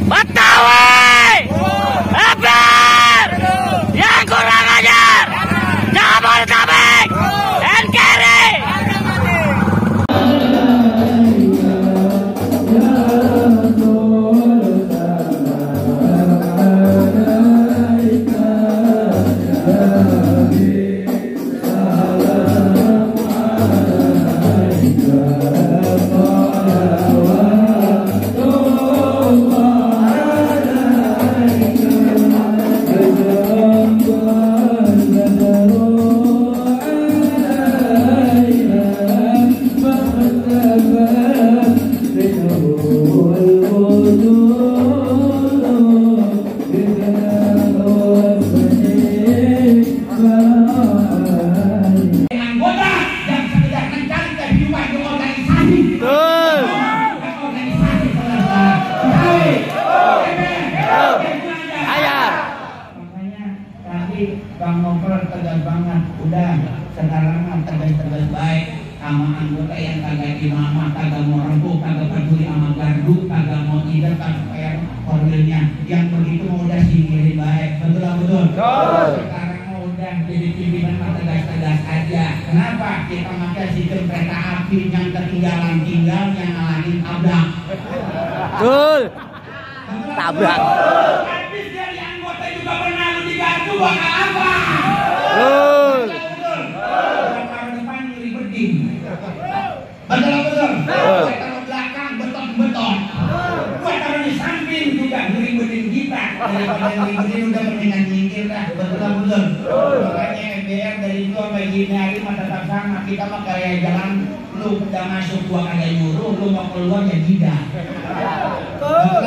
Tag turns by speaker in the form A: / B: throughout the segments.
A: Betawi, Eber, yang kurang ajar, Jabodetabek, NKRI.
B: Bang Novel tegas banget, udah sekarang tegas baik sama anggota yang kagak imamah, kagak mau rembuk, kagak peduli sama gardu, kagak mau tidak, kagak kayak korwilnya, yang begitu mau udah singkirin baik, betul lah betul. Sekarang mau udah jadi pimpinan mah tegas aja. Kenapa? Kita pakai sistem kereta api yang ketinggalan tinggal yang ngalahin tabrak.
A: Betul. Tabrak.
B: Habis dari anggota juga pernah lu di gardu bakal apa?
A: Betul.
B: Taruh depan ngeribetin. Betul. Saya taruh belakang beton. Gua taruh di samping juga ngeribetin kita. Daripada ngeribetin udah mendingan nyingkir dah. Betul. Makanya MBR dari itu sampai gini hari mah tetap sama. Kita mah kayak jalan, lu udah masuk gua kagak nyuruh, lu mau keluar ya tidak. Betul.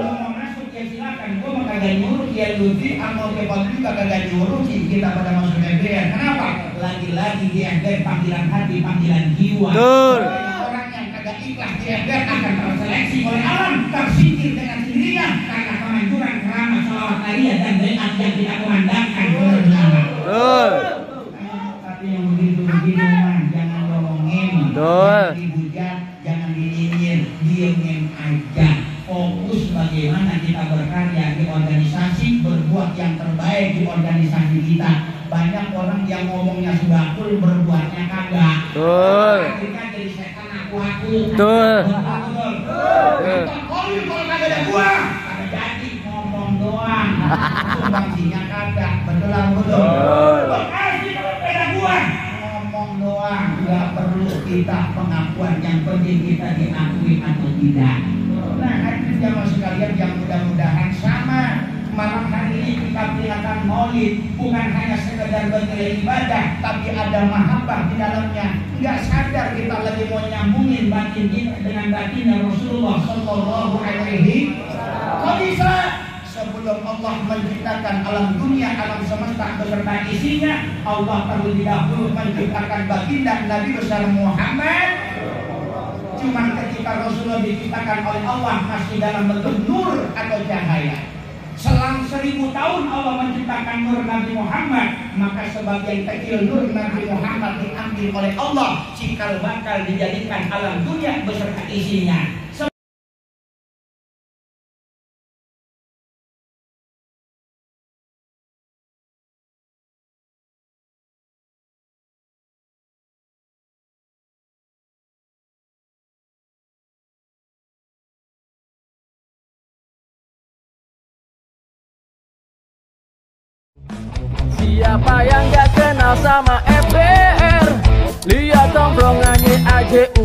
B: Lu mau masuk ya silakan. Gua mah kagak nyuruh ya Lutfi, sama Kepal juga kagak nyuruh sih kita pada masuk MBR. Kenapa? Lagi-lagi di MBR panggilan hati, panggilan jiwa.
A: Betul.
B: Orang yang kagak ikhlas di MBR akan terseleksi oleh alam, tersingkir dengan sendirinya karena kemanjuran keramat salawat aliyah dan doa yang kita kumandangkan.
A: Betul.
B: Tapi yang begitu-begitu mah jangan ngomongin, jangan dihujat, jangan dinyinyir, diemin aja. Fokus bagaimana kita berkarya di organisasi, berbuat yang terbaik di organisasi kita. Banyak orang yang ngomongnya sudah full, berbuatnya kagak.
A: Betul.
B: Akhirnya jadi setan aku.
A: Betul.
B: Kalau kagak ada gua, kagak jadi ngomong doang. Sumbangsinya kagak. Betul. Makasih kepada gua. Ngomong doang, nggak perlu kita pengakuan. Yang penting kita diakui atau tidak. Nah, hadirin jamaah sekalian yang mudah-mudahan sama. Malam hari ini kita peringatan Maulid, bukan hanya sekedar bernilai ibadah, tapi ada mahabbah di dalamnya. Enggak sadar kita lagi mau nyambungin batin kita dengan batinnya Rasulullah Sallallahu Alaihi Wasallam. Sebelum Allah menciptakan alam dunia, alam semesta beserta isinya, Allah terlebih dahulu menciptakan baginda Nabi besar Muhammad. Cuman ketika Rasulullah diciptakan oleh Allah masih dalam bentuk nur atau cahaya. Selang 1000 tahun Allah menciptakan nur Nabi Muhammad, maka sebagian kecil nur Nabi Muhammad diambil oleh Allah, cikal bakal dijadikan alam dunia beserta isinya.
A: Siapa yang gak kenal sama FBR? Lihat tongkrongannya AJU